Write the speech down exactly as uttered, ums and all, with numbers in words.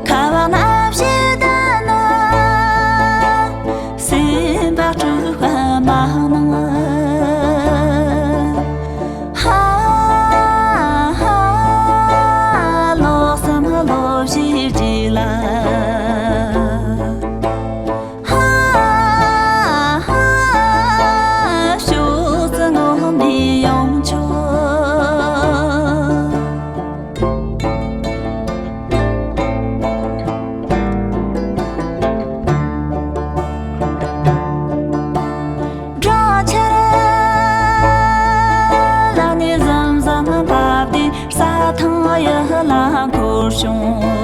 ཁ་བ་ན་བཞི་ལྡན་ན། སེམས་པ་དཀྲུག་པ་མ་གནང་། ཧ་ཧ། ལོག་སམ་ལོ་བཞི་རྗེས་ལ། ཧ་ཧ། ཕྱོགས་བཅུ་ངོམ་ནས་ཡོང་ཆོག་སྦྲང་ཆར་ལ་ནི་ཟམ་ཟམ་བབས་ཏེ། རྩྭ་ཐང་ཡུལ་ལ་འཁོར་བྱུང་།